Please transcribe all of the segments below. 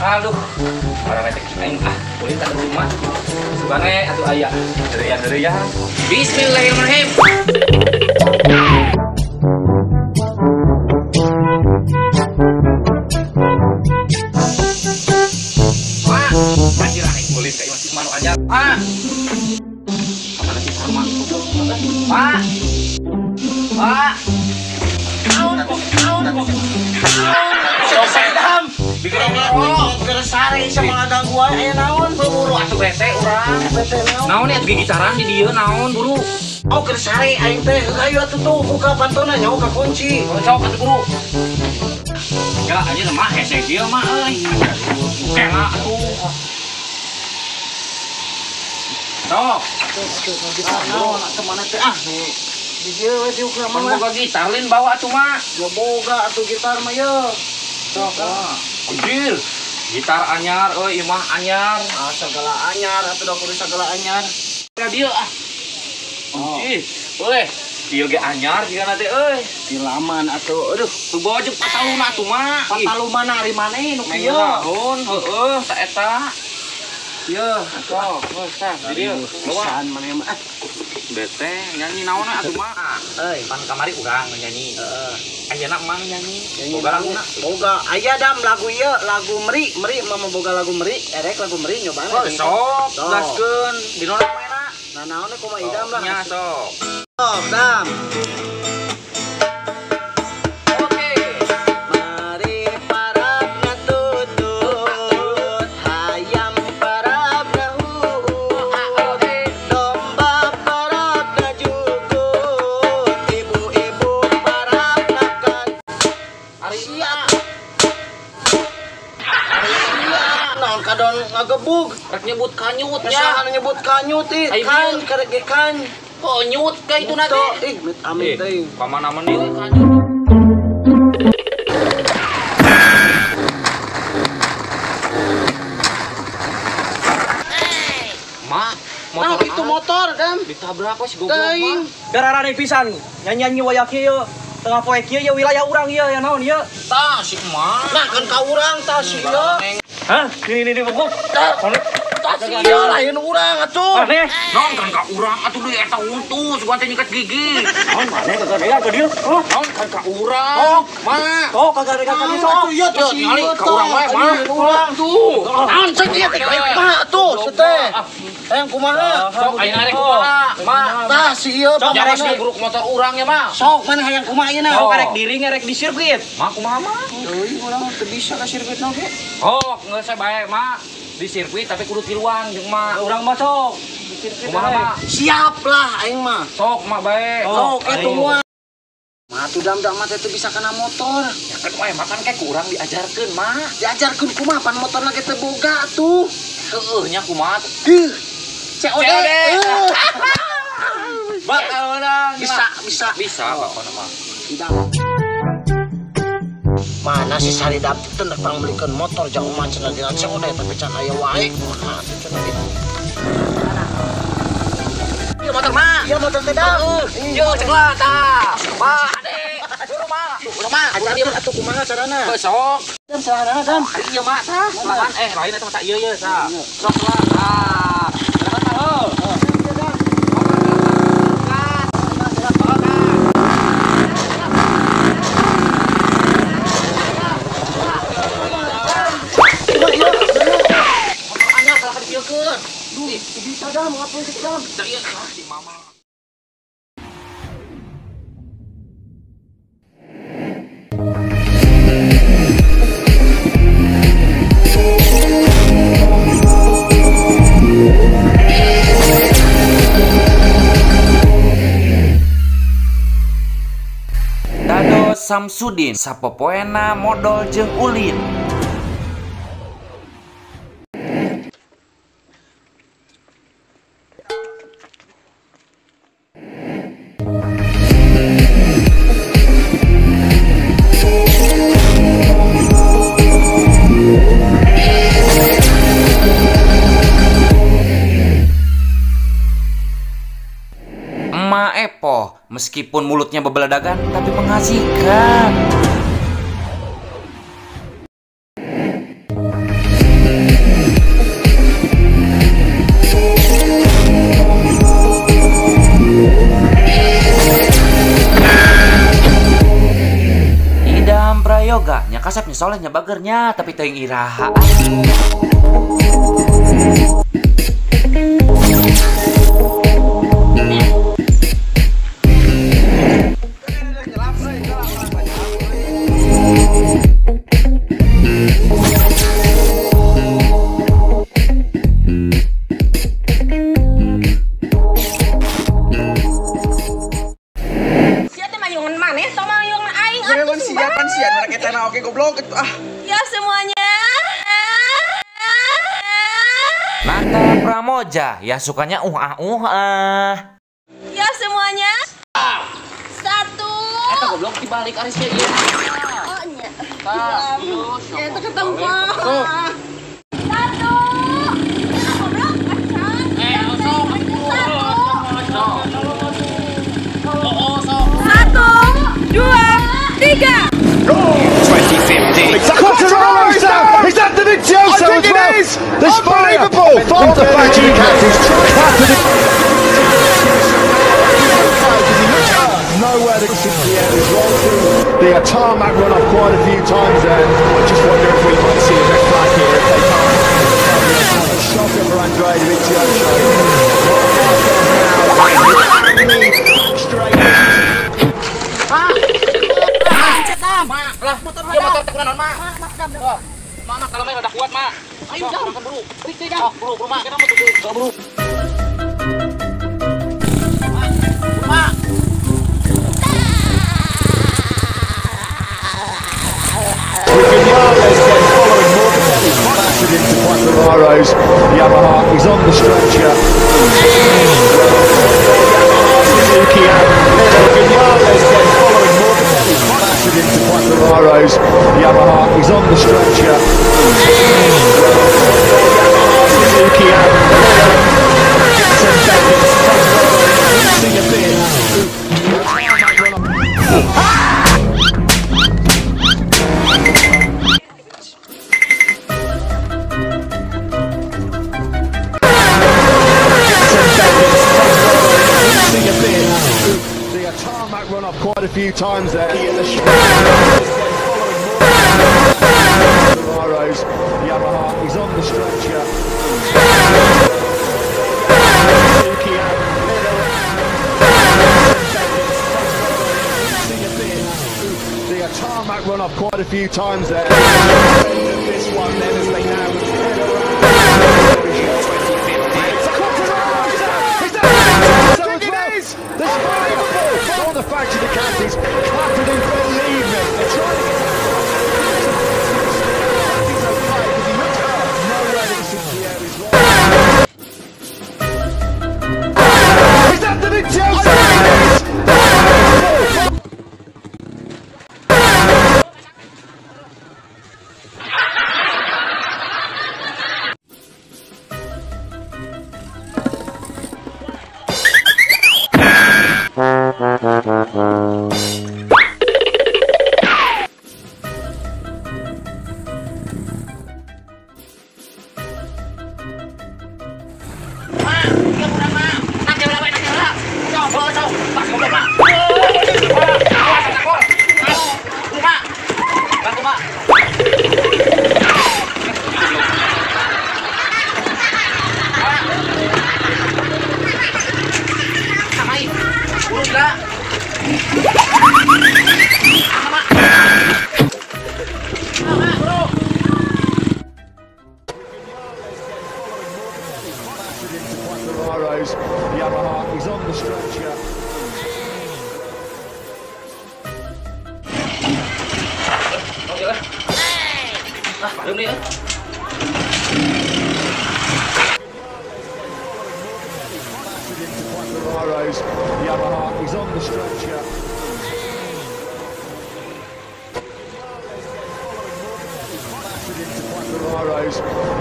Aduh, para retek aing ah, ulin tak rumah. Subane atuh aya. Heureuyan-heureuyan. Bismillahirrahmanirrahim. Wah, anjir aing ulin ka imah si manu anyar. Ah. Mana si Sarma? Pak. Pak. Naon atuh? Naon atuh? Naon? Sare sama gangguan aya naon buru atuh bete urang. Bete naon? Naon atuh gigitaran di dieu naon buru? Oh keur sare aing teh hayu atuh tuh buka pantona nyaho ka kunci. Sok atuh buru. Ya anjir mah hese kieu mah euy. Kena atuh. Sok. Naon atuh mana teh ah nih. Di dieu we diukna mah. Boga gitar lin bawa atuh mah. Ya boga atuh gitar mah ye. Sok. Anjir. Gitar anyar euy imah anyar. Ah segala anyar atuh da kudu segala anyar. Ka dieu ah. Oh. Ih, euy, ieu ge anyar jigana teh euy. Dilaman atuh. Aduh, tuh bawa jeung pataluna atuh mah. Patalu mana ari maneh nu kieu? Naon heueuh ta eta. Ieu, sok, geus tah di dieu. Bawa maneh mah. Bete nyanyi naon atuh mah. Euy, pan kamari urang nyanyi. Heeh. Ayeuna mah nyanyi. Boga laguna. Boga. Aya dam lagu ieu, lagu meri, meri mama boga lagu meri, erek lagu meri nyobaan. Oh, sok, gaskeun. Dina maena. Nah, naon kumaha idam lah. Nya sok. Sok, dam. Oke. Mari parab ngatutut, hayam parab ngahuut, domba parab ngajukut, ibu-ibu parab ngakan. Ari sia. Naon kadon ngagebug, rek nyebut kanyut nya. Saha nyebut kanyut ih, kan karek ge kan. Konyut ka itu na teh. Ih, mit amit teuing. Ka mana mun deui kanyut. Ma, motor itu motor, Dam. Ditabrak we si goblok mah. Dararane pisan, nyanyi wayah kieu. Tengah poe kieu ye wilayah urang ieu ya naon ieu? Tah si emak. Nah, kan ka urang tah si ieu. Hah? Ini buku. Tah si ieu lain urang atuh. Aneh. Naon kan ka urang atuh deui eta untu sugan teh nyikat gigi. Naon maneh kagak dea ka dieu? Naon kan ka urang. Ma. Oh, kagak dea ka dieu sok. Atuh ieu teh si ieu ka urang wae, Ma. Urang tuh. Naon cek ieu teh mah atuh teh. Hayang kumaha? Sok ayeuna rek kumaha? Ma. Tah si ieu Sok jangan buruk motor urang ya, Ma. Sok mana hayang kumaha ayeuna? Sok rek diri ngerek di sirkuit. Ma kumaha, Ma? Teuing urang teu bisa ka sirkuit oge. Oh, geus bae, Ma. Di sirkuit tapi kudu tiluan jeung Ma. Urang mah sok. Di sirkuit kumaha, Ma? Siap lah aing mah. Sok ma bae. Sok eta mah. Ma tuh dam-dam mah teh bisa kana motor. Ya kan wae makan kayak kurang diajarkeun, Ma. Diajarkeun kumaha pan motorna ge teu boga tuh. Heueuh nya kumaha? Heuh. COD. Bakal menang. Bisa, bisa. Bisa pokona mah. Tidak. Mana si Sari dapet teh rek pangbelikeun motor jang mah cenah dina COD tapi can aya wae. Kumaha atuh cenah gitu. Ieu motor mah. Ieu motor teh dam. Ieu cek lah tah. Ma, ade. Buru mah. Buru mah. Ajarkeun atuh kumaha carana? Heuh sok. Dam saranana dam. Ieu mah tah. Lahan lain eta mah tah ieu ye tah. Sok lah. Tah. Heuh. Bisa dam, ngapain sih dam? Si mama. Dado Samsudin sapopoena modol jeung ulin. Emak Epoh, meskipun mulutnya bebeladagan tapi mengasihkan. Prayoga nya kasep nya soleh nya bagernya tapi teuing iraha. Oke goblok ah. Ya semuanya. Nata Pramoja ya sukanya ah. Ya semuanya. Satu. Eta goblok dibalik arisnya ieu. Oh nya. Tah, eta ketemu. Satu. Goblok acan. Satu, dua, tiga. Go! 2050. Quartararo is that the Dovizioso as well? The unbelievable! The factory captain's clapping it. Nowhere to is rolled through the tarmac run off quite a few times there. I just wonder if we might see a red flag here if they can't. A shocker for Andrea Dovizioso. Straight. Mak, lah motor ya motor teh kunaon, Mak? Mak, Mak, kalau mah udah kuat, Mak. Ayo dah, buru. Beri teh dah. Buru, buru, Mak. Buru. Mak, Mak. Vinales then following Morbidelli battered into Quartararo's Yamaha. He's on the stretcher. Suzuki and Vinales then following Morbidelli battered into Quartararo's Yamaha. He's on the stretcher. Suzuki and a bit. The tarmac run off quite a few times there. Yamaha, he's on the stretcher. The tarmac run off quite a few times there. This one then as they now head around. All the factory Ducatis clapping in, believe me. They're trying to get he's okay because he looks nowhere to is wrong. Is that the Dovizioso? Yamaha, he's on the stretcher. Yamaha, he's on the stretcher.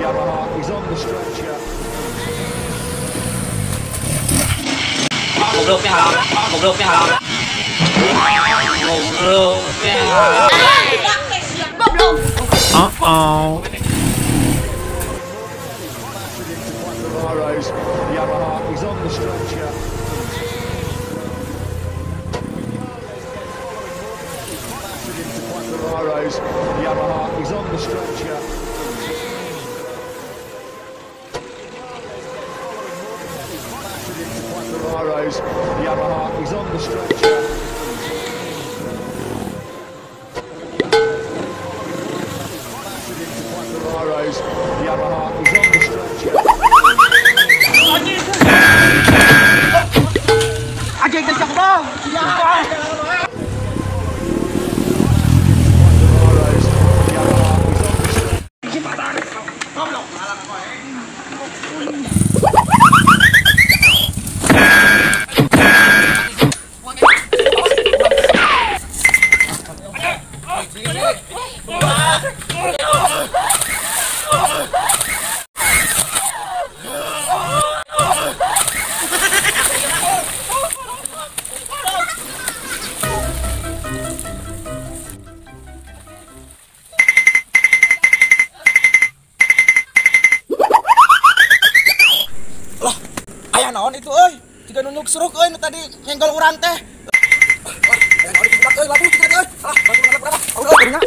Yamaha, he's on the stretcher. Gobloknya halal, gobloknya halal. Gobloknya halal. Goblok. Uh-oh. Yamaha, he's on the stretcher. Quartararo's Yamaha is on the stretcher. Quartararo's Yamaha is on the stretcher. Quartararo's Yamaha is on the stretcher. Anjing teh siapa? Naon itu euy, jiga nunjuk seruk euy nu tadi nyenggol urang teh. Aya naon itu budak euy, labuh jiga euy. Alah, batu berapa? Aduh, aduh.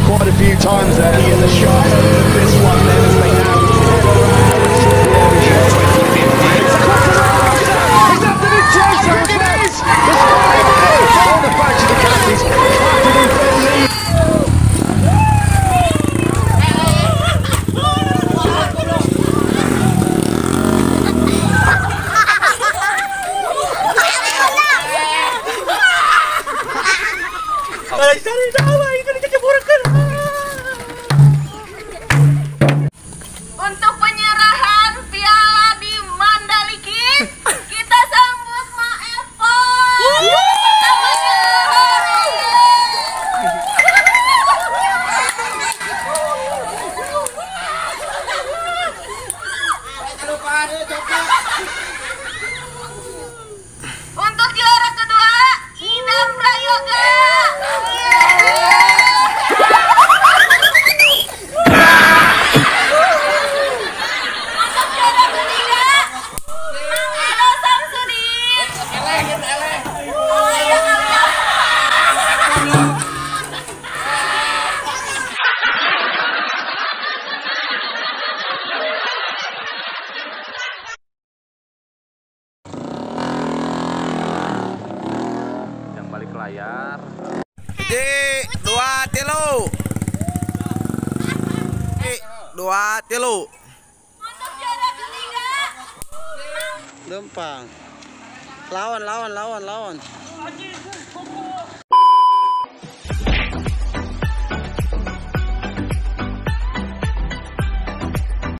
Quite a few times there in the shot. This one then as they now he's up to the chase. It is the on the back of the Ducatis. Untuk penyerahan piala di Mandalika, kita sambut Ma Evo. Untuk juara kedua, Idam Prayoga. Untuk juara ketiga, Mang Edo Samsudin. Oh iya, Yang balik layar. 1, 2, 3. 1, 2, 3. Untuk juara ketiga, Lempang. Lawan, lawan, lawan, lawan.